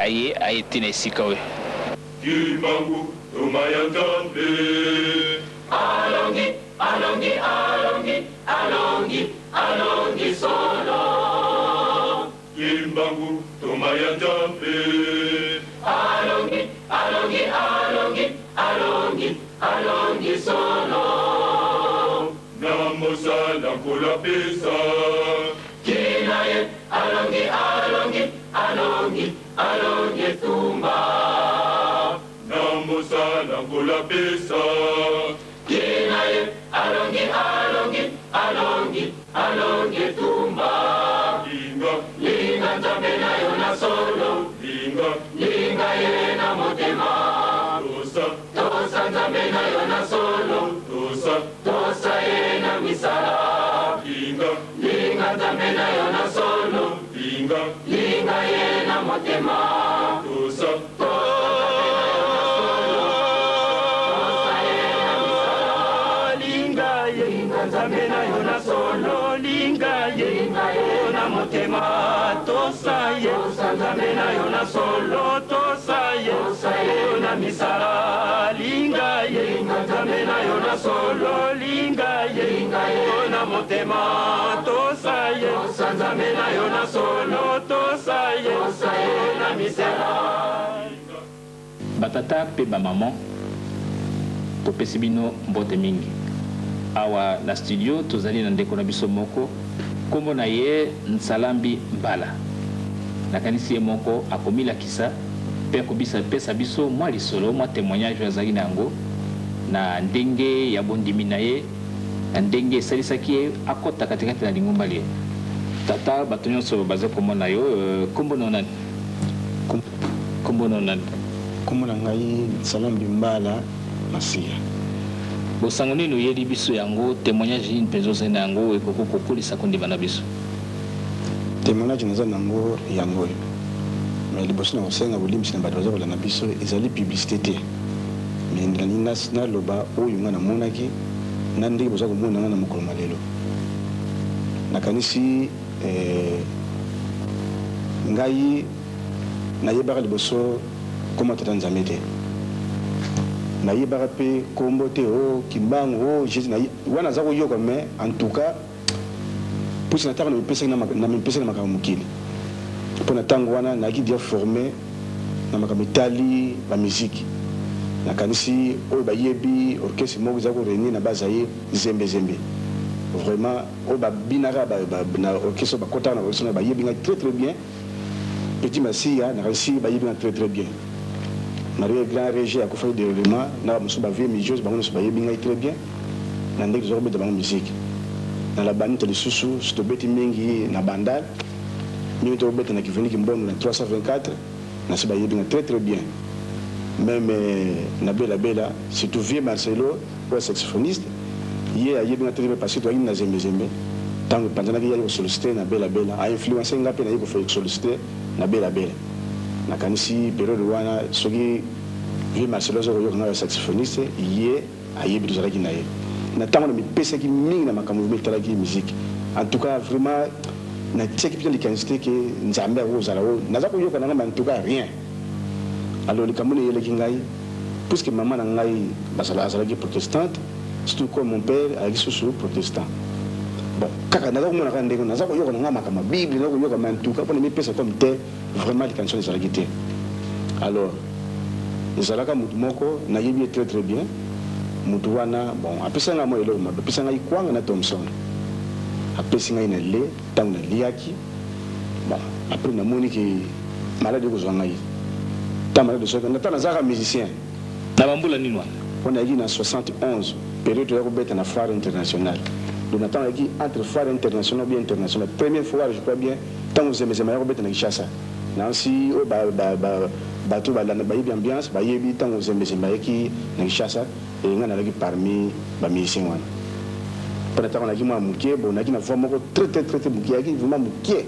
Aye aye ti na esika oyo. Kimbangu toma ya Nzambe. Alongi, alongi, alongi, alongi, alongi solo. Kimbangu toma ya Nzambe. Alongi, alongi, alongi, alongi, alongi solo. Na mosala Nkolo apesa. Tina ye, alongi, alongi, alongi, alongi etumba. Na mosala Nkolo apesa. Tina ye, alongi, alongi, alongi, alongi etumba. Linga, linga Nzambe na yo na solo. Linga, linga ye na motema. Tosa, tosa Nzambe na yo na solo. Tosa, tosa ye na misala. Linga, linga Nzambe na yo na solo. Linga, linga ye na motema. Tosa, linga ye, linga Nzambe na yo na solo. Linga ye na motema. Tosa ye, Nzambe na yo na solo. Tosa ye na misala. Linga ye, Nzambe na yo na solo. Linga ye na motema. Tosa ye, Nzambe na yo na solo. Tosa ye na misala. Batata pe ba maman, topesi bino mbote mingi. Awa na studio tozali na ndeko na biso moko, kombo na ye Nsalambi Mbala. Nakanisi ye moko akomilakisa pe akobisa pesa biso mwa lisolo, mwa temoignage oyo azali na yango na ndenge ya bondimi na ye, na ndenge esalisaki ye akota katikati na lingomba liye. Tata, bato nionso baza komona yo, kombo na yo nani? Kombo na yo nani? Kombo na ngai Nsalambi Mbala Masiya. Bosango nini oyeli biso yango? Temoignage nini mpenza ozali na yango oyo ekoki kokolisa kondima na biso? Temoignage naza na yango yango oyo. Mais liboso na kosenga bolimbisi na bato baza kolanda biso, ezali publicite te. Mais nalingi naloba oyo ngai namonaki na ndenge boza komona ngai na mokolo mwa lelo. Nakanisi eh, ngai nayebaka liboso kombo ya Tata Nzambe te. Nayebaka pe kombo te oh Kimbangu oh Jesus na wana naza koyoka mais en tout cas puisque na tango namipesaki na namipesaki na makambo ya mokili po na tango wana nayaki dejà forme na makambo etali ba musique. Nakanisi oyo bayebi orchestre moko eza ko regner na bas Zaïre Zembe Zembe vraiment oyo ba binaka na orchestre oyo bakotaka na orchestre wana bayebi ngai très très bien. Petit Masiya nakanisi bayebi nga très très bien. Marie grand Rege akufaki dernièrement na ba mosusu ba vieux Mijos bango nionso bayebi ngai très bien na ndenge tozalaki kobeta bango musique. Na la Banita lisusu si tobeti mingi na Bandal mingi tokobeta na Kiveni Kimbondo na 324 nasi bayebi nga très très bien. Meme na Bela Bela surtout vieux Marcelo oyo saxophoniste ye ayebi nga très bien parce que tozalaki na Zembe Zembe tango epanzanaki ye aye ko solliciter na Bela Bela a influencer nga pe naye ko solliciter na Bela Bela nakanisi periode wana soki vieux Marcelo aza koyoka nga ya saxophoniste ye ayebi tozalaki na ye na tango na mipesaki mingi na makambo vraiment etalaki musique en tout cas vraiment natiaki penza likanisi te ke Nzambe akoki kozala oyo naza koyoka na nga mais en tout cas rien. Alors likambo nini eyelaki ngai, puisque mama na ngai azalaki protestante, surtout comme mon père azalaki susu protestant. Bon, kaka naza komona kaka ndenge naza koyoka na ngai makambo ya Bible, naza koyoka mais en tout cas mpo na mipesa comme te, vraiment likanisi wana ezalaki te. Alors ezalaka moto moko nayebi ye très très bien, moto wana bon apesa ngai mwa eloko mabe, apesa ngai kwanga na Thomson, apesi ngai na le tango naliaki. Bon après namoni ke malade ekozwa ngai tango malade ezwaki ngai tango nazalaka musicien. Na ba mbula nini wana? Wana ezalaki na 71 periode toya kobeta na foire internationale donc na tango ezalaki entre foire internationale ou bien internationale première foire je crois bien tango Zembe Zembe aya kobeta na Kinshasa nansi oyo ba ba ba bato balanda bayebi ambiance bayebi tango Zembe Zembe ayaki na Kinshasa et ngai nazalaki parmi ba musiciens wana. Po na tango nazalaki mwana mukie, bon nazalaki na voix moko très très très mukie, ezalaki vraiment mukie.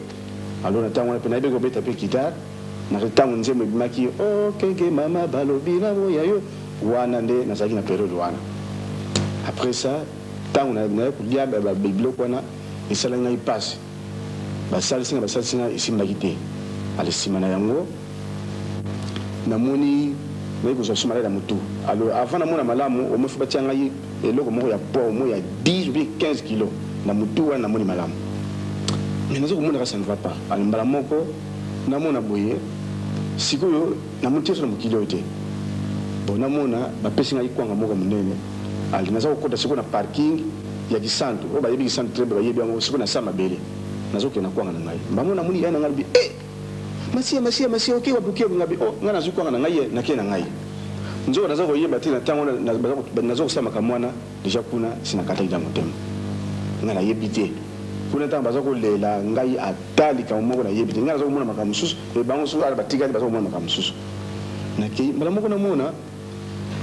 Alors na tango wana pe nayebaki kobeta pe guitare, na tango nzembo ebimaki oh kenge mama balobi na boya yo, wana nde nazalaki na periode wana. Après ça tango naye kolia ba biloko wana esalaki ngai pasi, basalisi nga basalisi nga esimbaki te. Alors sima na yango. Namoni naye kozwa lisusu maladi ya mutu. Alors avant namona malamu au moins faut batia ngai eloko moko ya poids au moins ya 10 ou bien 15 kilos na mutu wana namoni malamu. Mais nazo komona kaka ça ne va pas. Alors mbala moko namona boye sikoyo namoni te na mokili oyo te. Bon namona bapesi ngai kwanga moko ya monene. Alors naza kokota sikoyo na parking ya Kisantu. Oyo bayebi Kisantu très bien bayebi yango sikoyo na sa mabele. Nazo kende na kwanga na ngai. Mbala moko namoni yaya na ngai alobi eh! Masiya, Masiya, Masiya, oke wapi, oke wapi? Ngabi, oh, ngai nazwi kwanga na ngai ye, nake na ngai. Nzoka naza koyeba te na tango wana, na, baza ko, naza kosala makambo wana, dejà kuna si nakataki dejà motema. Ngai nayebi te. Kuna tango baza kolela ngai ata likambo moko nayebi te. Ngai naza komona makambo mosusu, mais bango soki ala batikali baza komona makambo mosusu. Nakei, mbala moko namona,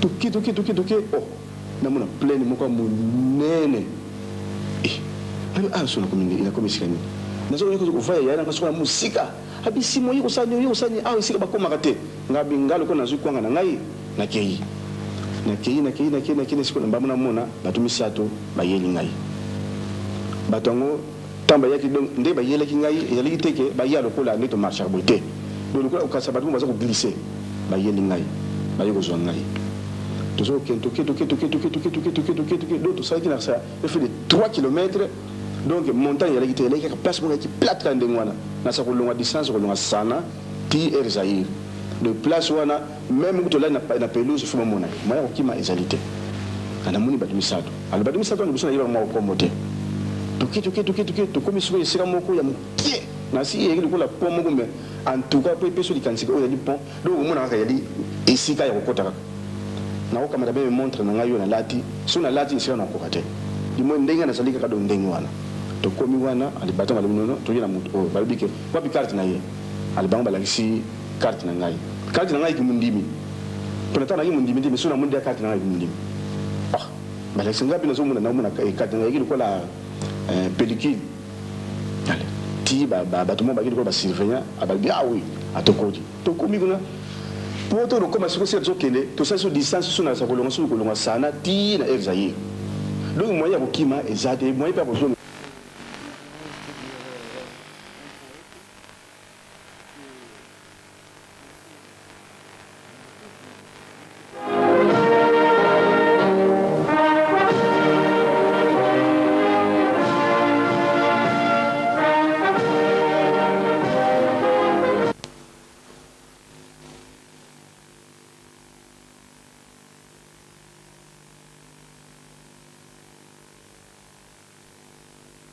toke, toke, toke, toke, oh, namona plaine moko ya monene. Eh, ngabi awa sikoyo nakomi nde, nakomi esika nini? Naza koyoka voix ya yaya na nga sikoyo na mosika. Abi Simon oye kosala nini, oye kosala nini awa esika bakomaka te. Ngabi nga lokola nazui kwanga na ngai, nakeyi. Nakeyi, nakeyi, nakeyi, nakeyi na sikoyo na mbambo namona bato misato bayeli ngai. Bato yango tango bayaki donc ndenge bayelaki ngai ezalaki te ke baya lokola nde to marchaka boye te. Donc lokola okanisa bato moko baza ko glisser bayeli ngai, baye kozua ngai. Toza kokende toke, toke, toke, toke, toke, toke, toke, toke, toke donc tosalaki na sa fait de 3 kilomètres. Donc montagne ezalaki te, ezalaki kaka place moko ezalaki plate kaka ndenge wana. Nasa kolongwa distance kolongwa Sana ti Air Zaïre. Donc place wana meme kutu olali na pelouse faut bamona yo. Moyen ya kokima ezali te. Na namoni bato misato. Alors bato misato wana liboso nayebaka mwa kombo te. Toke toke toke toke tokomi sikoyo esika moko ya mokie. Nasi eyaki lokola pont moko mais en tout cas po epesi yo likanisi ke oyo ezali pont. Donc okomona kaka ezali esika ya kokota kaka. Nakokamata meme montre na ngai oyo nalati, soki nalati esika nakokoka te. Du moins ndenge nazali kaka donc ndenge wana. Tokomi wana, ale bato balobi non non toye na mutu oyo. Balobi ke wapi carte na ye? Ale bango balakisi carte na ngai. Carte na ngai kimundimi. Pona tango nazalaki mondimi te mais soki namoni dejà carte na ngai kimundimi. Ah! Balakisi ngai pe nazomona naomona carte na ngai eyaki lokola pellicule. Ale ti bato moko bayaki lokola ba surveillants, balobi ah oui, atokoti. Tokomi kuna po to lokoma sikoyo esika tozo kende tosali so distance so na kolonga soki kolonga sana ti na air zaire donc moyen ya kokima eza te moyen pe ya kozonga.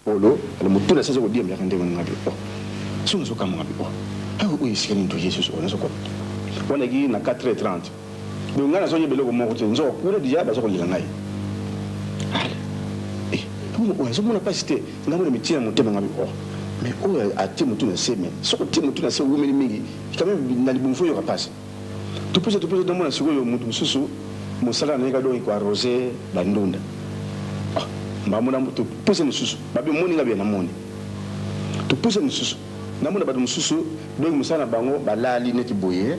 Polo na motu na se aza kodiembelaka ndenge wana ngabi oh soki nazo kamwa ngabi oh awa oyo esika nini toye susu oyo nazo ko wana eki na 4h30 donc ngai nazo yeba eloko moko te nzoka kuna deja baza kolela ngai ale eh oyo azomona mpasi te ngai mona mitie na motema ngabi oh mais oyo atie motu na se mais soki otie motu na se owumeli mingi quand même na libumu fo oyoka mpasi topesa topesa tomona sikoyo motu mosusu mosala na ye kaka donc ko arrose bandunda ah mbamona topesa mosusu babi omoni nga biya namoni topesa mosusu namona bato mosusu donc mosala na bango balali neti boye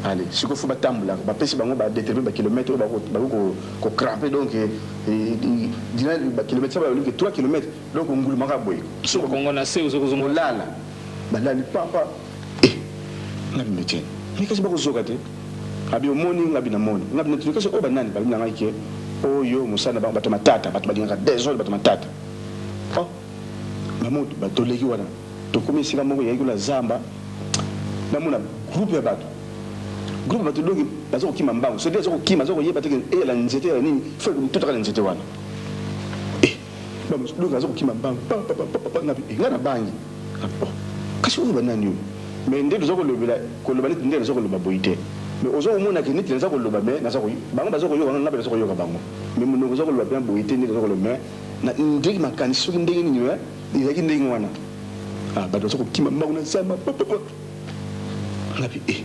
ale sikoyo fo batambolaka bapesi bango badetermine bakilometre oyo bakoki kocrampe donc dina bakilometre sa balobi 3 kilometre donc ongulumaka boye mokongo na se ozokozonga olala balali papa eh ngabi metienne mais kasi bakozoka te abi omoni ngabi namoni ngabi natuni kasi oyo banani balobi na ngai ke oyo mosala na bango bato matata bato balingaka desordre bato matata oh bamoto batoleki wana tokomi esika moko eyaki kuna zamba namona groupe ya bato groupe ya bato donc baza kokima mbangu c'est-à-dire aza kokima aza koyeba te eyala nzete eyala nini fo totaka na nzete wana eh donc aza kokima mbangu papapapapa ngabi ngai nabangi oh kasi oyo banani oyo mais nde toza kolobela koloba neti nde naza koloba boye te mais oza komona ke neti naza koloba mais naza bango baza koyoka nga mpe naza koyoka bango mais monoko oza koloba mpenza boye te nde naza koloba mais na ndenge makanisi soki ndenge nini mais ezalaki ndenge wana ah bato baza kokima mbangu na zamba papapa ngabi eh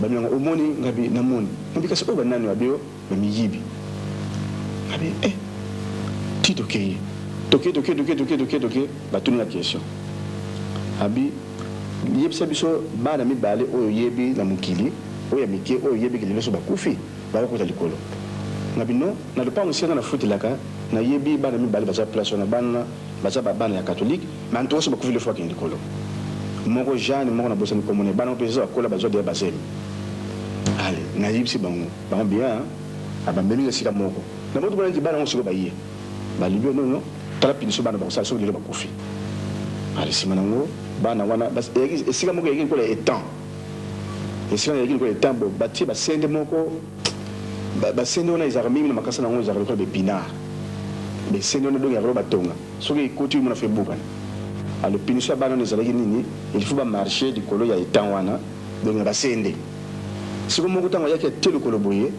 babi yango omoni ngabi namoni ngabi kasi oyo banani babi oyo bamiyibi ngabi eh ti tokei tokei tokei tokei tokei tokei tokei batuni nga question abi yebisa biso bana mibale oyo oyebi na mokili oyo ya mike oyo oyebi ke lelo so bakufi bakokota likolo ngabi non na lopango esika nga nafutelaka nayebi bana mibale baza place wana bana baza ba bana ya catholique mais en tout cas so bakufi lefo bakende likolo moko Jeanne moko nabosani kombo na ye bana mpe eza bakola bazwa deya bazemi. Ale nayebisi bango bango bien bamemi nga esika moko na moto mpona neti bana yango sikoyo baye balobi yo nono tala punition bana bakosala soki lelo bakufi. Ale nsima nango bana wana esika moko eyaki lokola étang, esika eyaki lokola étang, bo batie basende moko, basende wana ezalaka mingi na makasa nango ezalaka lokola baépinard, besende wana donc ezalaka batonga soki ekoti mona fe ebukana. Ale punition ya bana wana ezalaki nini? Il faut bamarche likolo ya étang wana, donc na basende. Siko moko ntango ayaki atie lokolo boye,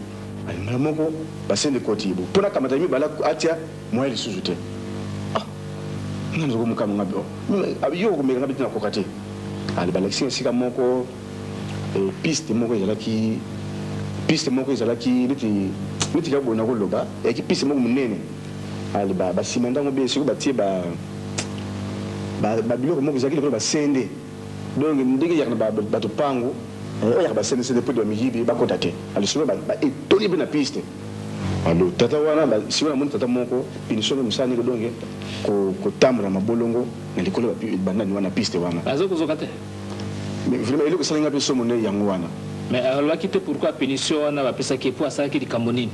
mbala moko basende ekoti ye bo mpo nakamata mibale atia moyen lisusu te. Ah, nga nazokomokama nga bi yo okomeka nga bi te, nakoka te. Ale balakisi esika moko, piste moko ezalaki, piste moko ezalaki neti neti kaka boye nakoloba, eyaki piste moko monene. Ale basima ndango be sikoyo batie babiloko moko ezalaki lokola basende, donc ndenge eyaka na bato pango oyo yaka basende-sende mpo bamiyibi bakota te. Ale sikoyo baetoli mpe na piste. Alo tata wana sikoyo namoni tata moko punition mpe mosala nini, donc kotambola mabolongo na likolo bandani wana, piste wana. Aza kozoka te. Mais vraiment eloko esalinga mpe somo nde yango wana. Mais alobaki te pourquoi punition wana bapesaki ye, mpo asalaki likambo nini?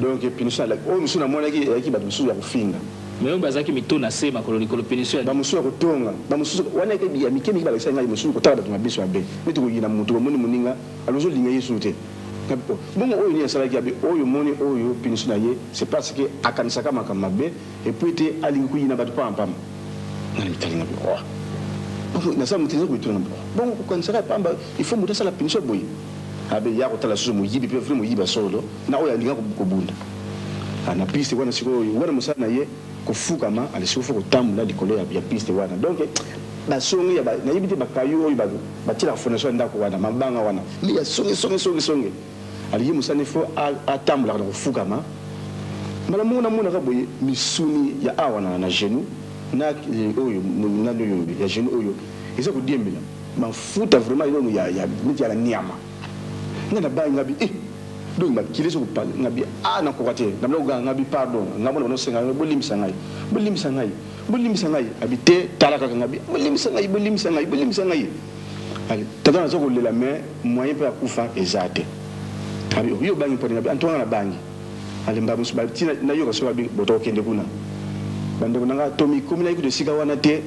Donc punition oyo mosusu namonaki eyaki bato mosusu ya kofinga. Mais oyo bazalaki mito na se, makolo likolo, punition ya bamosusu ya kotonga, bamosusu wana ya mike mike balakisaki ngai, mosusu kotala bato mabiso mabe neti koyina motu, omoni moninga alozi olinga ye susu te. Bongo oyo nini asalaki? Abe oyo moni oyo punition na ye, c'est parce que akanisaka makambo mabe et puis ete alingi koyina bato pambapamba. Nga na mitali nga bongo nasala moto eza komituna bongo kokanisaka ya pamba, il faut moto asala punition boye. Abe ya kotala susu moyibi mpe vrai moyibi ya solo na oyo alinga kobunda na piste wana. Sikoyo wana mosala na ye kofukama, ale sikoyo faut kotambola likolo ya piste wana, donc basonge ya nayebi te bakayu oyo batielaka fondation ya ndako wana, mabanga wana mais ya songe songe songe songe. Alingi mosala ne faut atambolaka na kofukama. Mbala moko namonaka boye misuni ya awa na genou na oyo nani oyo ya genou oyo eza kodiembela mafuta vraiment elongo ya neti ya na niama. Nga na bangi, nga bi eh, donc makili ezo kopala. Nga bi ah, nakoka te, na bina koganga, nga bi pardon, nga mona banosenga bolimbisa ngai, bolimbisa ngai, bolimbisa ngai. Abi te, tala kaka, nga bi bolimbisa ngai, bolimbisa ngai, bolimbisa ngai. Ale tata naza kolela mais moyen mpe akufa eza te. Abi yo obangi mpo nga bi antonga na bangi. Ale mba mosusu batina nayoka soki abi boto kokende kuna, bandeko na nga tomi komi nayi kutu esika wana te,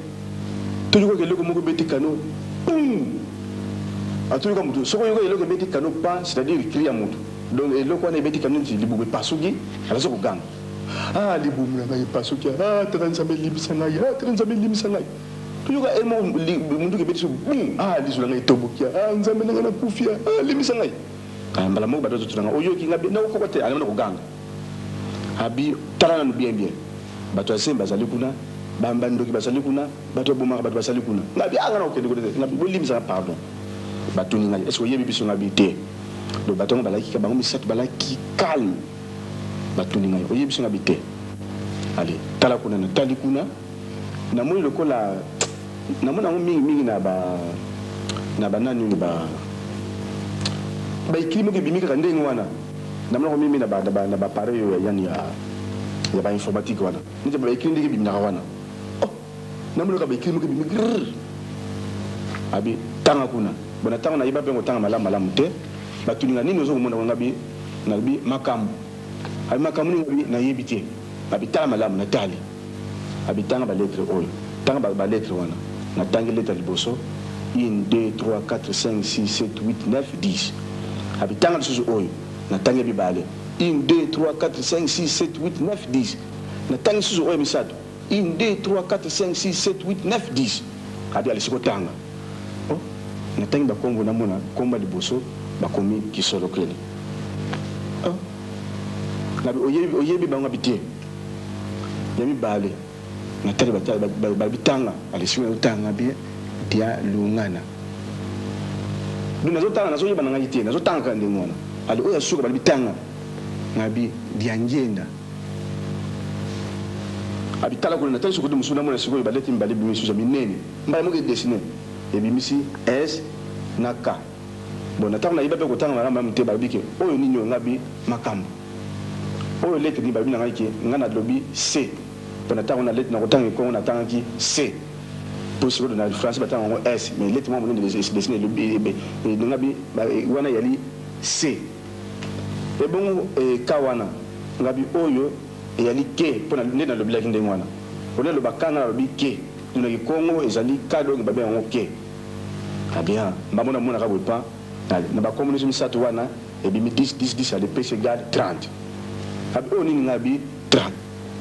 toyoka eloko moko ebeti kano pum. Atoyoka motu soki oyoka eloko ebeti kano pa, c'est-à-dire cri ya motu, donc eloko wana ebeti kano neti libumu epasuki, alaza koganga: ah, libumu na ngai epasuki, ah, tata Nzambe elimbisa ngai, ah, tata Nzambe elimbisa ngai. Toyoka e moko munduki ebeti so bum, ah, lisu na ngai etoboki, ah, Nzambe na ngai, nakufi, ah, limbisa ngai. Mbala moko bato azotuna ngai: oyoki ngai nakokoka te? Alemana koganga. Abi tala nanu bien bien, bato ya zembe bazali kuna, bandoki bazali kuna, bato babomaka bato bazali kuna. Ngai bi anga na kokende kuna te, ngai bolimbisa nga, pardon. Batuni ngai: est ce que oyebi biso? Ngai bi te. Donc bato yango balaki bango misato balaki calme. Batuni ngai: oyebi biso? Ngai bi te. Ale tala kuna, natali kuna, namoni lokola namoni yango mingimingi na ba na banani oyo ba baécrit moko ebimi kaka ndenge wana, namoni yango mingi na baappareil oyo yani ya bainformatique wana, neti baécrit ndenge ebimaka wana. Oh, namoni kaka baécrit moko ebimi grrr. Abi tanga kuna. Bona ntango nayeba mpe kotanga malamu malamu te, batuni nga: nini oza komona? Nga bi nalobi makambo. Abi makambo nini? Ngabi nayebi te. Abi tala malamu. Natali. Abi tanga balettre oyo, tanga balettre wana. Natangi lettre ya liboso: 1, 2, 3, 4, 5, 6, 7, 8, 9, 10. Abi tanga lisusu oyo. Natangi ya mibale: 1, 2, 3, 4, 5, 6, 7, 8, 9, 10. Natangi lisusu oyo ya misato: 1, 2, 3, 4, 5, 6, 7, 8, 9, 10. Abi alisi kotanga. Oh, natangi bakombo, namona kombo ya liboso bakomi Kisolokele. Oh, nabi oyebi bango? Abi te. Ya mibale natali, babitanga alisi nazotanga bien dia lungana. Donc nazotanga, nazoyeba na ngai te, nazotanga kaka ndenge wana. Ale oyo asuka balobi tanga, ngabi diangienda. Abi tala kuna. Natali soki mosusu namona sikoyo baleti mibale ebimi lisusu ya minene, mbala moko edessine ebimisi S na K. Bon, na ntango nayeba mpe kotanga malamu malamu te, balobi ke oyo nini oyo? Ngabi makambo oyo lettre nini? Balobi na ngai ke ngai nalobi C mpo na ntango na lettre na kotanga ekongo natangaki C, mpo sikoyo na français batanga yango S, mais lettre moko monene dessine elobi ngabi wana yali. C. Ebongo K wana? Ngabi oyo eyali K mpo nde nalobelaki ndenge wana. Au lieu naloba K, nga nalobi K. Donc na kikongo ezali K donc babenga yango K. Ah bien, mbambo namonaka boye pa na ba kombo nionso misatu wana ebimi 10 10 10 allez pesi egal 30. Abi oyo nini nga abi 30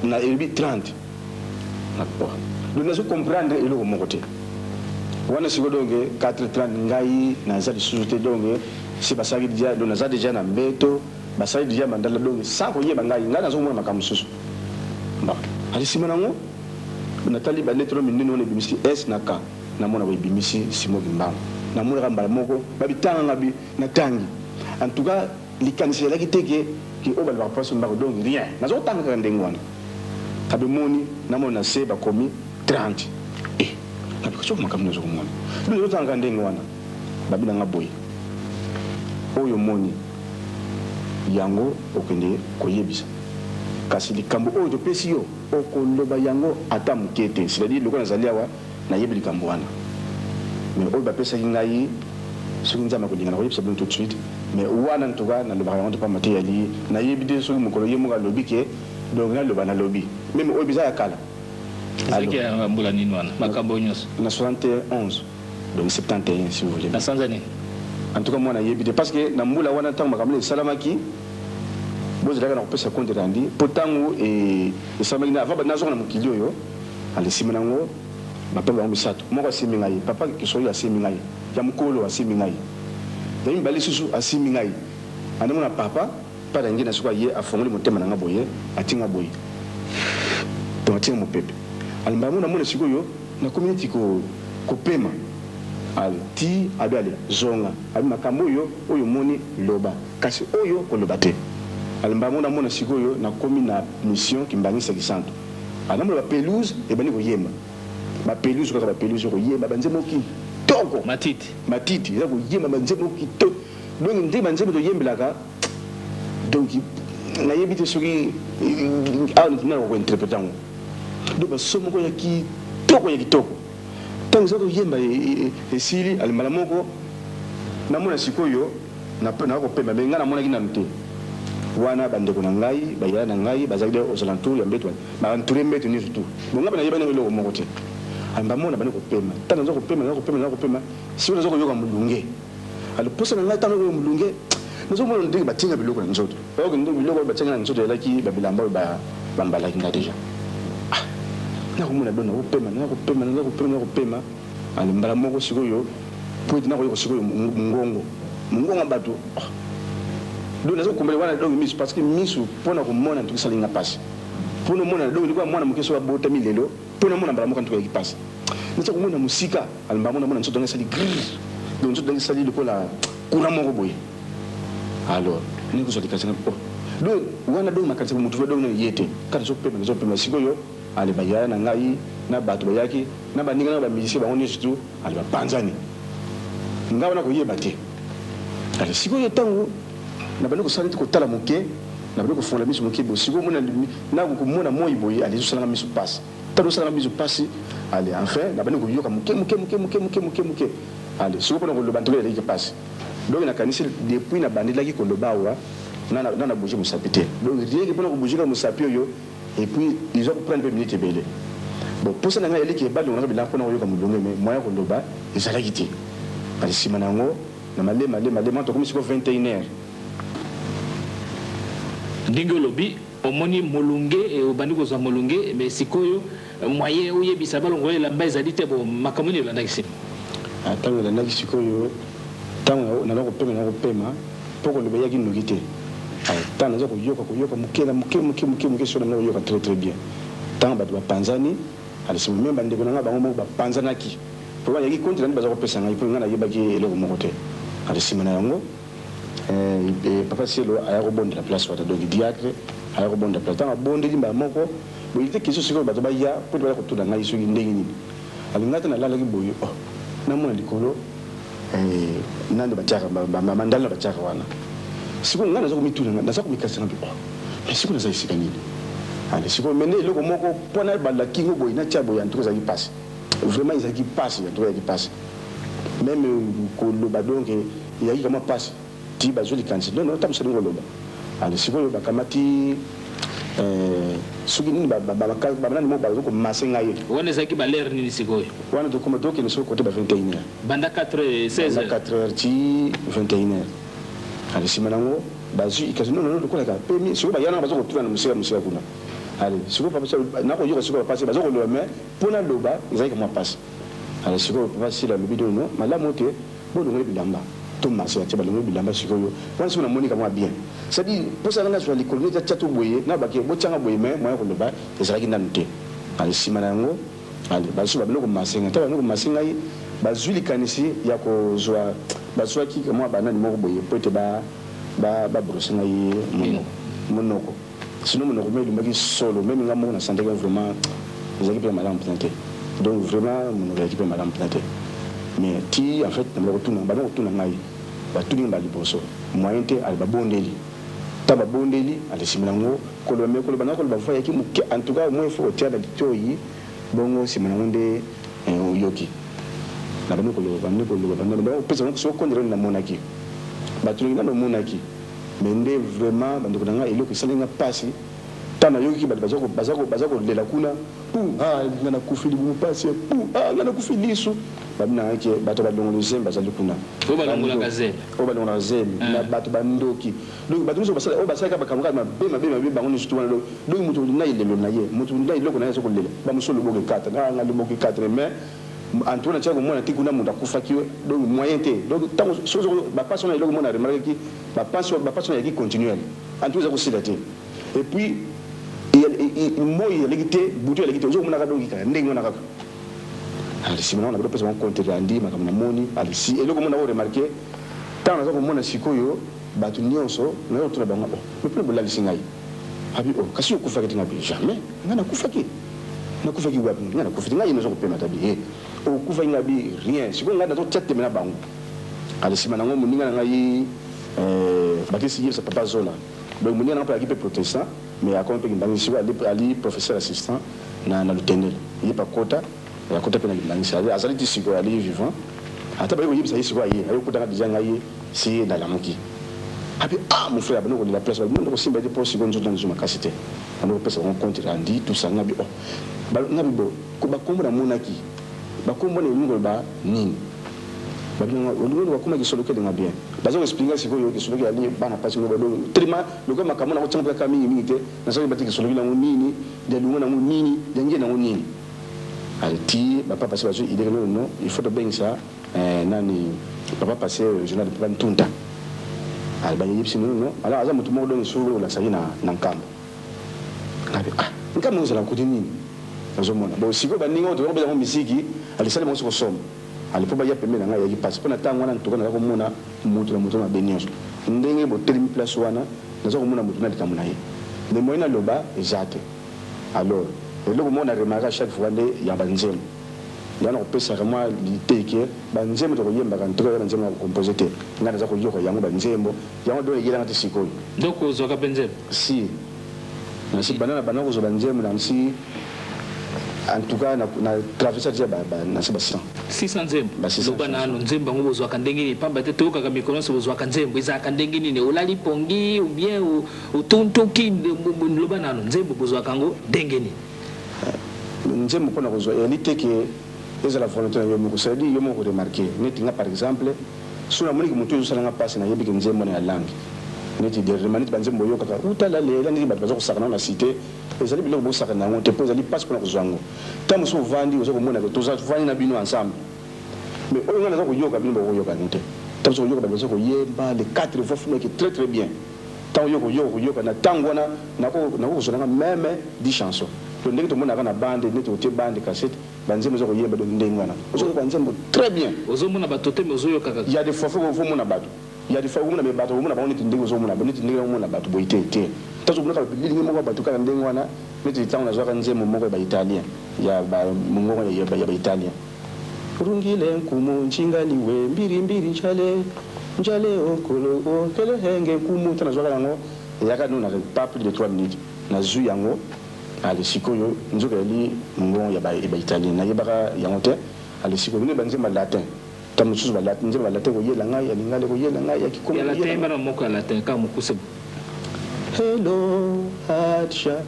na elobi 30. Oh. Donc nazo comprendre eloko moko te. Wana sikoyo donc 4h30 ngai naza lisusu te donc si basalaki dejà donc naza dejà na mbeto basali dejà mandala donc sans koyeba ngai ngai nazo komona makambo mosusu. Bon, ali sima nango natali ba lettre minene wana ebimisi S na K. Namona boye ebimisi Simon Kimbangu. Namonaka mbala moko ba bitanga nga bi natangi. En tout cas likanisi ezalaki te ke ke oyo balobaka papa Mbangu donc rien. Nazo kotanga kaka ndenge wana. Kabe moni namona na se bakomi 30. Eh ngabi soki makambo nazo komona. Donc nazo tanga kaka ndenge wana. Babi na nga boye oyo omoni yango okende koyebisa. Kasi likambo oyo topesi yo okoloba yango ata moke te. C'est-à-dire lokola nazali awa Nayebi likambo wana mais oyo bapesaki ngai soki Nzambe akolinga nakoyebisa bino tout de suite mais wana en tout cas nalobaka yango te pamba te yali nayebi te soki mokolo ye moko alobi ke donc naloba nalobi meme oyo biza ya kala. Ezalaki ya mbula nini wana makambo oyo nyonso? Na 71 donc 71 si vous voulez. Na sanza nini? En tout cas moi nayebi te parce que na mbula wana tango makambo esalamaki bozelaka na kopesa compte rendu po tango esalamaki na avant nazonga na mokili oyo. Ale sima na yango, ba papa bango misatu, moko asimbi ngai, papa Kiswahili asimbi ngai, ya mukolo asimbi ngai, ya mibale lisusu asimbi ngai. Ande mona papa Pada Ngina sikoyo aye afongoli motema na nga boye, atie nga boye, donc atie nga mopepe. Ale mbala moko namona sikoyo nakomi neti ko kopema. Ale ti abi ale zonga, abi makambo oyo oyo omoni loba, kasi oyo koloba te. Ale mbala moko namona sikoyo nakomi na mission Kimbanguiste Kisantu. Anamona ba pelouse ebandi koyemba ba pelouse kaka ba pelouse koyemba ba nzembo kitoko. Matiti. Matiti eza koyemba ba nzembo kitoko donc nde ba nzembo toyembelaka donc nayebi te soki awa nani ko interpreter yango donc ba son moko ya kitoko ya kitoko tango eza koyemba esili ale mbala moko namona sikoyo Na na kopema mais ngai namonaki nanu te. Wana ba ndeko na ngai, ba yaya na ngai bazalaki dejà aux alentours ya mbetu ba entourer mbetu nionso tout. Bon ngai pe nayebaki nanu eloko moko te. Alors ba mona bandi kopema. Tango naza kopema, naza kopema, naza kopema, sikoyo naza koyoka molunge. Alors posa na ngai tango nazo koyoka molunge, nazo mona ndenge batie ngai biloko na nzoto. Or nde biloko oyo batie ngai na nzoto ezalaki ba bilamba oyo ba bambalaki ngai dejà. Ah! Nakomona donc nazo pema, naza kopema, naza kopema, naza kopema. Ale mbala moko sikoyo po ete nakoyoka sikoyo mongongo mongongo ya bato oh. Donc nazo kombele wana donc misu parce que misu pona komona ntuki esali nga pasi pona omona donc lokola mwana moke soki abotami lelo pona omona mbala moko ntuki elaki pasi naza komona mosika ale mbala moko namona nzoto nanga esali grrr donc nzoto nanga esali lokola courant moko boye alors naye kozwa likanisi nga oh donc wana donc makanisi ya motu donc ye te kaka nazopema nazopema sikoyo Ale ba yaya na ngai na batu bayaki na baninga na nga ba musiciens bango nionso tout ale ba panzani nga wana koyeba te ale sikoyo tango na bandi kosala neti kotala moke na bandi kofongola miso moke boye sikoyo omona na komona moyi boye ale ezosala nga miso pasi tango ezosala nga miso pasi ale enfin na bandi koyoka moke moke moke moke moke moke moke ale sikoyo pona koloba en tout cas ezalaki pasi donc nakanisi depuis na bandelaki koloba awa na na bouger mosapi te donc rien que pona ko bouger kaka mosapi oyo Et puis ils ont prendre pe minute ebele. Bon posa na ngai eleki balongolaka bilamba pona koyoka molunge mais moyen ya koloba ezalaki te. Kasi sima na yango na malema lema lema tokomi sikoyo 21 heures. Ndenge olobi omoni molunge obandi kozua molunge mais sikoyo moyen oyebisa balongola elamba ezali te bon makambo nini elandaki sima? Tango elandaki sikoyo tango naza kopema naza kopema po koloba eyaki noki te. Tango naza koyoka koyoka moke na moke moke moke moke sikoyo nabanda koyoka très très bien. Tango bato bapanzani ale sima meme ba ndeko na nga bango moko bapanzanaki po bayaki compte rendu baza kopesa ngai po nga nayebaki eloko moko te. Ale sima na yango papa Cielo aya kobondela place wana donc diacre aya kobondela place tango abondeli mbala moko boye il etait question sikoyo bato baya po ete baya kotuna ngai soki ndenge nini. Ale ngai ata nalalaki boye oh namona likolo Eh nani batiaka ba mandala batiaka wana sikoyo ngai naza komituna naza komikanisa ngai oh mais sikoyo naza esika nini ale sikoyo mais nde eloko moko mpo na banda kingo boye natia boye en tout cas ezalaki pasi vraiment ezalaki pasi en tout cas ezalaki pasi meme koloba donc ezalaki kama pasi. Ti bazwi likanisi, non non, ntango mosusu alingi koloba. Ale sikoyo bakamati soki nini, banani moko bazo komase ngai. Wana ezalaki balere nini sikoyo? Wana tokoma, tokende soki kote ba 21 heures. Banda 4 heures, 16 heures. 4 heures ti 21 heures. Ale nsima nango bazwi kasi, non non, lokolaka pemi sikoyo baya nanga baza kotuna na mosika mosika kuna. Ale sikoyo papa nakoyoka sikoyo bapasi baza koloba, mais mpo naloba ezalaki mwa pasi. Ale sikoyo papa Sila alobi: non non, malamu te, bolongoli bilamba, to mase atie, balongoli bilamba. Sikoyo wana sikoyo namoni kamwa bien, c'est-à-dire mposa nanga nazwa likolo neti atia to boye na bake botianga boye, mais moyen koloba ezalaki nanu te. Ale nsima na yango, ale bazwi babandi komase ngai. Ntango babandi komase ngai, bazwi likanisi ya kozwa, bazwaki mwa banani moko boye po ete babrose ngai monoko monoko. Sinon monoko me elumbaki solo, même nga moko nasantaki vraiment ezalaki mpe malamu mpenza te. Donc vraiment monoko ezalaki mpe malamu mpenza te. Mais ti en fait nabanda kotuna, banda kotuna ngai, batuni nga liboso, moyen te. Ale babondeli, ntango babondeli, ale nsima nango koloba, mais koloba na koloba voix yaki moke. En tout cas, au moins il faut kotia na litoi bongo. Nsima nango nde oyoki nabandi koloba, bandi koloba, bandi kopesa bango soko kondela. Namonaki bato ndenge nano omonaki, mais nde vraiment, bandeko na ngai, eloko esali nga mpasi, ntango nayoki bato baza kolela kuna: pu ah, nga nakufi libumu mpasi, pu ah, nga nakufi lisu. Babi na ngai ke bato balongoli zemi bazali kuna. Oyo balongolaka zemi. Oyo balongolaka zemi na bato bandoki. Donc bato nyonso oyo basalaka makambo kaka mabe mabe mabe, bango nyonso tu wana. Donc moto na elelo na ye, moto na eloko na ye aza kolela, bamosusu loboko ekata, nga loboko ekata. Mais en tout cas natiaka komona te kuna moto akufaki. Donc moyen te. Donc ntango soki bapasi wana, eloko mona remarquaki, bapasi wana eyaki continuel. En tout cas eza kosila te. Et puis moi ezalaki te, butu ezalaki te, ozokomonaka. Donc kaka ndenge wana kaka. Ale nsima nango na bapesa bango compte rendu makambo namoni. Ale si eloko mona oremarquer, ntango naza komona sikoyo bato nyonso, naza kotuna bango: oh, mais mpona bolalisi ngai? Abi: oh, kasi okufaki te? Ngabi: jamais, ngai nakufaki, nakufaki wapi? Ngai nakufi te, ngai ye naza kopema. Tabi e okufaki? Ngabi: rien. Sikoyo ngai nazotia teme na bango. Ale nsima nango moninga na ngai bakisi yebisa papa Zola. Donc moninga nanga mpe azalaki mpe protestant, mais akomi mpe kimbangisi. Sikoyo ali professeur assistant na Lutendele. Ye mpe akota, akota mpe na kimbangisi, azali ti sikoyo, ali vivant. Ata baye koyebisa ye, sikoyo aye, ayokutanga déjà ngai si nalamuki. Abi: ah, mon frère. Abandi kolela place, bandi kosimba ete mpo sikoyo nzoto nanu makasi te. Bandi kopesa bango compte rendu, tout ça. Ngabi: oh, ngabi bo bakombo namonaki, bakombo na elingi koloba nini? Olingi bakoma kisoloki elinga bien. Baza koexpliquer sikoyo kisoloki ali bana mpasi ngo. Donc tellement lokola makambo na kotianga kaka mingi mingi te, nazali bati kisoloki nango nini, dialunga nango nini, diangie nango nini. Ale ti bapapa pasi bazwi idée: non non, il faut tobengisa nani, papa passé régional, papa Ntunta. Ale bayebisi: non non, alors aza motu moko. Donc soki olakisaki na Nkamba, ngabi: ah, Nkamba ozala kuti nini? Nazomona bon, sikoyo baninga oyo tozakobeta yango misiki, alisali bango soko somo. Ale mpo baya pembeni na ngai, eyaki mpasi mpo na ntango wana. Ntoka naza komona moto na moto mabe nyonso ndenge botelemi place wana, naza komona moto na likambo na ye, mais moyen naloba eza te. Alors eloko moko na remarque, à chaque fois nde ya banzembo ya na kopesaka mwa liteke, banzembo tokoyembaka, ntoka ya banzembo ya kocompose te, ngai naza koyoka yango, banzembo yango donc eyelanga te sikoyo. Donc ozwaka mpe nzembo? Si, nasi banda na banda kozwa banzembo na nsi, en tout cas na traverse déjà nasi ba 600. 600 nzembo? Ba 600. Loba nano, nzembo yango bozwaka ndenge nini? Pamba te toyokaka mikolo nyonso bozwaka nzembo, ezalaka ndenge nini? Olali pongi ou bien otuntuki? Loba nano, nzembo bozwaka yango ndenge nini? Nzembo mpona kozwa eyali te ke ezala volonté na yo moko, c'est-à-dire yo moko koremarquer. Neti nga par exemple, so namoniki motu ezosalanga mpasi, nayebi ke nzembo na ya langue neti dernièrement, neti banzembo boyokaka utala lela, ndenge bato baza kosaka nango na cité, ezali biloko bosaka na yango te, mpo ezali mpasi mpona kozwa yango. Ntango mosusu ovandi, oza komona ke tozavandi na bino ensemble, mais oyo ngai naza koyoka, bino bokoyoka yango te. Ntango mosusu koyoka bato baza koyemba les quatre voix fumeke très très bien, ntango yo koyoka koyoka na ntango wana, nakokozwa nanga même 10 chansons. Donc ndenge tomonaka na bande, neti otie bande cassette, banzembo eza koyemba, donc ndenge wana ozoyoka banzembo très bien. Ozomona bato te, mais ozoyoka kaka. Il y a des fois faut omona bato, il y a des fois omona me bato, omona bango neti ndenge ozomona, neti ndenge omona bato boye te te. Ntango omonaka lilingi moko ya bato kaka ndenge wana, neti ntango nazwaka nzembo moko ya baitalien, ya mongongo ya baitalien: rungile nkumu nchingaliwe mbiri mbiri njale njale okolo okele henge nkumu. Ntango nazwaka yango, eyaka no na pas plus de 3 minutes, nazwi yango. Ale sikoyo nzoka yali mongongo ya baitalien, nayebaka yango te. Ale sikoyo nde banzembo ya latin. Tango mosusu ba latin, nzembo ya latin ekoyela ngai, ya lingala ekoyela ngai, ya kikongo Ya latin, ekoyela yemba ngai. na moko ya latin, kaka mokuse. Hello hatsha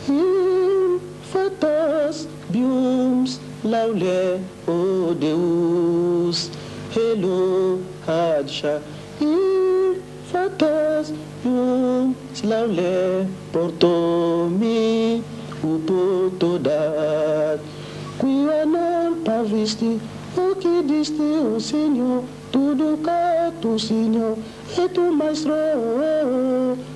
in fatas biums laule o Deus Hello hatsha in fatas biums laule porto mi upoto dat Quia non pavisti o que diste o Senhor tudo cato Senhor e tu maestro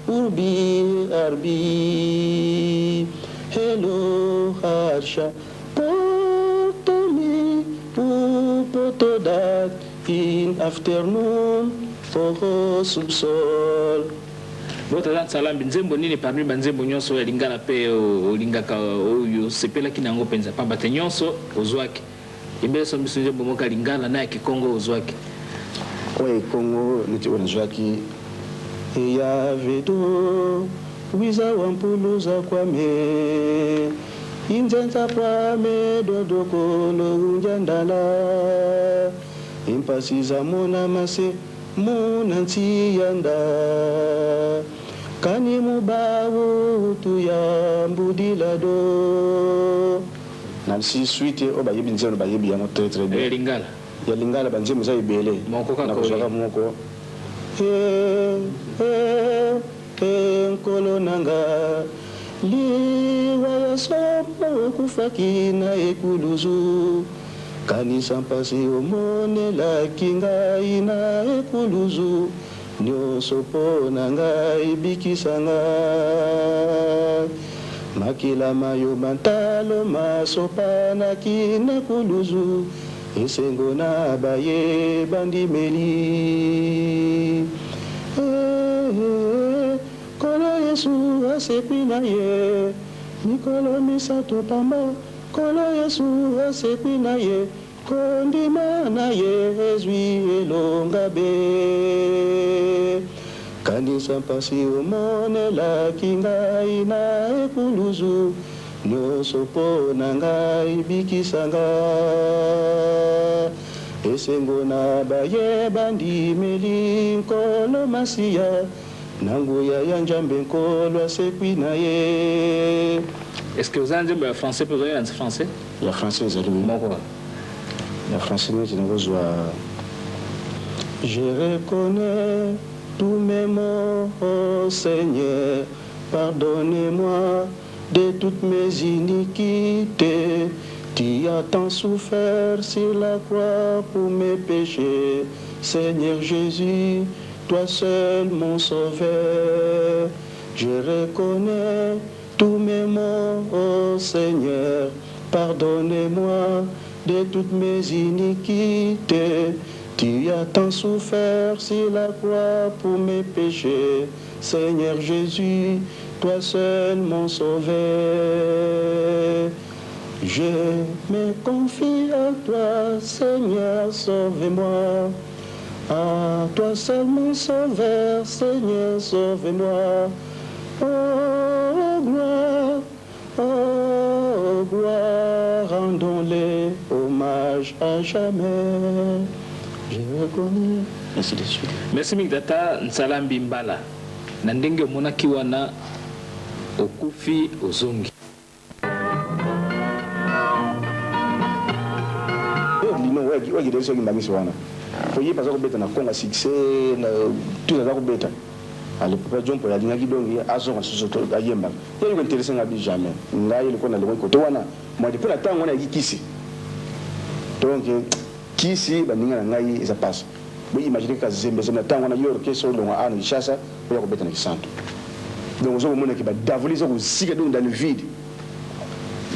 urbi arbi Hello harsha porto mi upoto dat in afternoon oro subsol. Bo tata Nsalambi, nzembo nini parmi ba nzembo nyonso oyo ya lingala mpe olingaka, oyo osepelaki na yango mpenza? Pamba te nyonso ozwaki. Yembela biso biso nzembo moko ya lingala na ya kikongo oyo ozwaki. Oyo ya kikongo neti oyo nazwaki, Eya vedo wiza wa mpuluza kwame inzenza kwame dodoko lounja ndala impasi za mona mase muna nsiyanda kani mubawu tuya mbudila do. Nancy suite oyo bayebi nzembo bayebi yango très très bien. Ya lingala. Ya lingala ba nzembo eza ebele. Moko kaka Nakozwaka oyo. moko. Eh eh eh Nkolo na nga liwa ya somo okufaki na ekuluzu kanisa mpasi omonelaki ngai na ekuluzu nionso po na ngai bikisa ngai makila ma yo ma ntalo masopanaki na kuluzu esengo na baye bandimeli eh, eh, Nkolo Yesu asekwi na ye mikolo misato pamba Nkolo Yesu asekwi na ye Kondima na ye ezwi elonga be. Kanisa mpasi omonelaki ngai na ekuluzu, Nionso mpo na ngai, bikisa nga. Esengo na baye bandimeli Nkolo Masiya, Na nguya ya Njambe Nkolo asekwi na ye. Est ce que oza na nzembo ya français pe ozali na français? Ya français ezali oui. Moko kaka. Ya français neti nakozwa Je reconnais tous mes maux oh Seigneur pardonne-moi de toutes mes iniquites Tu as tant souffert sur la croix pour mes peches Seigneur Jesus toi seul mon sauveur Je reconnais tous mes maux oh Seigneur pardonne-moi de toutes mes iniquites Tu as tant souffert sur la croix pour mes peches Seigneur Jesus toi seul mon sauveur Je me confie à toi Seigneur sauve-moi À toi seul mon sauveur Seigneur sauve-moi Oh gloire oh gloire rendons-les hommage à jamais Je reconnais ainsi de suite. Merci mingi tata Nsalambi Mbala na ndenge omonaki wana okufi ozongi. Lino oyo akende soki mbangisi wana po ye aza kobeta na Congo succès na tout aza kobeta ale papa John Paul alingaki donc azonga susu to ayembaka ye ko intéressé nga bi jamais ngai lokola na longoi kote wana moi depuis na tango wana yaki kisi donc kisi baninga na ngai eza pasi bo imaginer kaka zembe zembe na tango wana yo orchestre olongwa awa na Kinshasa oya kobeta na Kisantu donc ozo komona ke ba davoli eza kosika donc dans le vide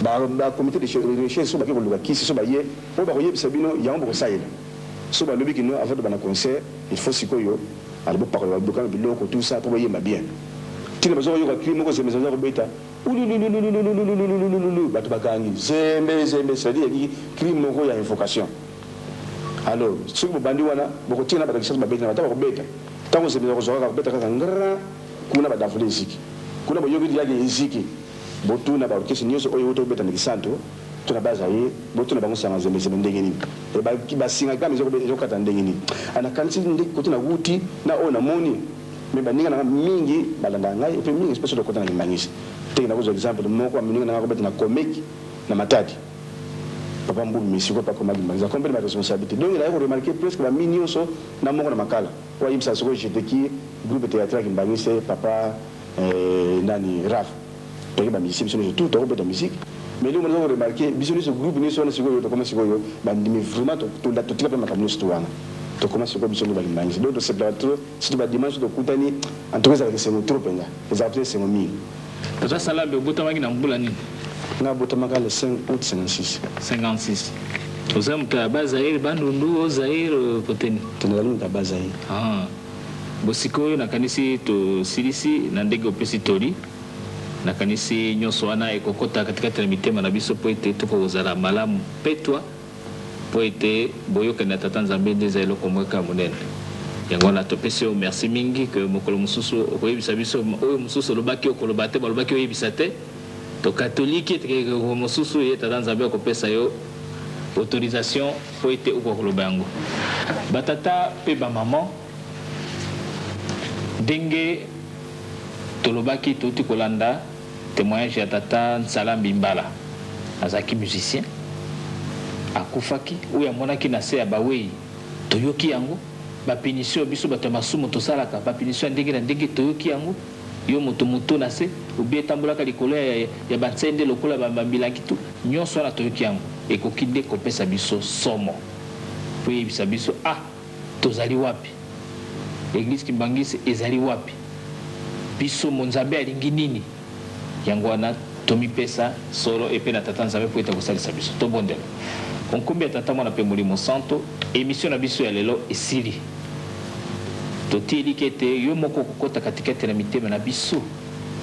ba ba comité de recherche so bake koluka kisi so baye oyo bakoyebisa bino yango bokosalela so balobi kino avant tobanda concert il faut sikoyo ale bopakola babukana biloko tout ça po boyemba bien tina bazo koyoka cri moko zembe zembe kobeta ulululululululululululu bato bakangi zembe zembe c'est-à-dire yakiki cri moko ya invocation alors soki bobandi wana bokotika na bato ya Kinshasa babeti na bato bakobeta ntango zembe bakozwa kaka kobeta kaka ngra kuna badavole eziki kuna boyoki yake eziki botuna ba orchestre nyonso oyo euta kobeta na Kisantu. To na bas Zaïre, botuna bango sanga zembe zembe ndenge nini? Et ba ba singa game ezo ezo kata ndenge nini? Ah nakanisi nde kote na wuti na oyo na moni mais baninga na nga mingi balandaka ngai et puis mingi pe soki tokota na kimbanguiste teke nakozwa exemple moko ya moninga na nga akobeta na comique na Matadi papa Mbubi mais sikoyo pe akoma kimbanguiste akomi pe na ba responsabilite donc naye ko remarquer presque ba mi nionso na moko na makala oyo ayebisaka sikoyo j'etais qui groupe theatre ya kimbanguiste papa eh, nani Raph toyaki ba musicien biso nionso tout toko beta musique mais eloko naza ko remarquer biso nionso groupe nionso wana sikoyo tokoma sikoyo ba ndimi vraiment totika pe makambo nionso tout wana tokoma sikoyo biso nde ba kimbanguiste donc tosepelaka trop surtout ba dimanche tokutani en tout cas ezalaka esengo trop penza ezalaka penza esengo mingi. Tata Salambi obotamaki na mbula nini? Nga abotamaka le 5 aout 56. 56 oza moto ya bas Zaïre, Bandundu, haut Zaïre, kote nini? Te nazali moto ya bas Zaïre. Ah. Bo sikoyo nakanisi tosilisi na ndenge opesi toli. Nakanisi nyonso wana ekokota katikati na mitema na biso mpo ete tokoka kozala malamu petwa, mpo ete boyokani na Tata Nzambe nde eza eloko moko ya monene. Yango wana topesi yo merci mingi que mokolo mosusu okoyebisa biso oyo mosusu olobaki okoloba te, balobaki oyebisa te. Tokatoliki ete mokolo mosusu ye Tata Nzambe akopesa yo autorisation mpo ete okoka koloba yango. Batata mpe bamama, ndenge tolobaki, touti kolanda temoignage ya tata Nsalambi Mbala. Azalaki musicien, akufaki, oyo amonaki na se ya baweyi, toyoki yango. Ba punition biso bato ya masumu tosalaka, ba punition ya ndenge na ndenge toyoki yango. Yo moto mutu na se, ou bien tambolaka likolo ya ya ba nsende lokola ba ba milangi tout, nionso wana toyoki yango, ekoki nde kopesa biso somo po eyebisa biso ah tozali wapi? Eglise kimbanguiste ezali wapi? Biso mo Nzambe alingi nini? Yango wana tomipesa solo epe na Tata Nzambe po ete akosalisa biso. Tobondela. Nkombo ya Tata, Mwana pe Molimo Santo, emission na biso ya lelo esili. Totii elikya ete yo moko okokota katikati na mitema na biso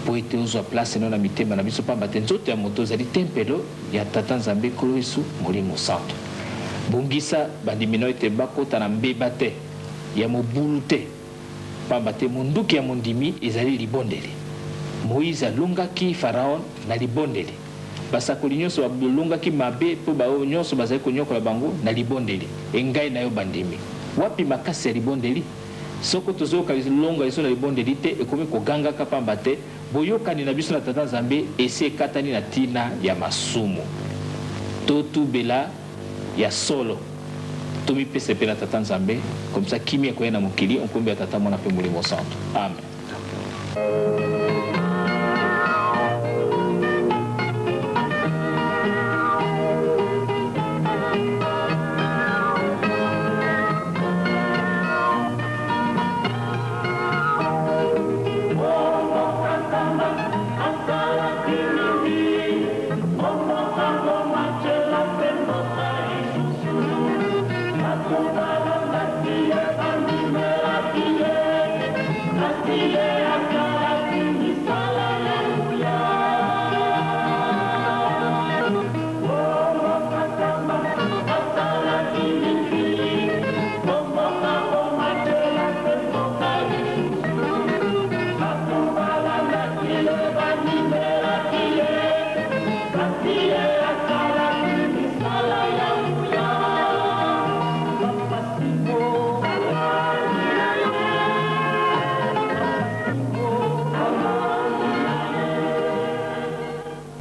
mpo ete ozwa place na yo na mitema na biso, pamba te nzoto ya moto ezali tempelo ya Tata Nzambe, Nkolo Yesu, Molimo Santo. Bongisa bandimi na yo ete bakota na mbeba te, ya mobulu te, pamba te monduki ya mondimi ezali libondeli. Moize alongaki Faraon na libondeli. Basakoli nyonso balongaki mabe mpo baoyo nyonso bazali konyokola bango na libondeli. Engai na yo bandimi. Wapi makasi ya libondeli? Soko tozoyoka longa lisusu na libondeli te, ekomi kogangaka pamba te boyokani na biso na Tata Nzambe esi ekatani na tina ya masumu. Totubela ya solo, tomipesa epai na Tata Nzambe, comme ça kimia ekoya na mokili, o nkombo ya Tata, Mwana mpe Molimo Santu. Amen.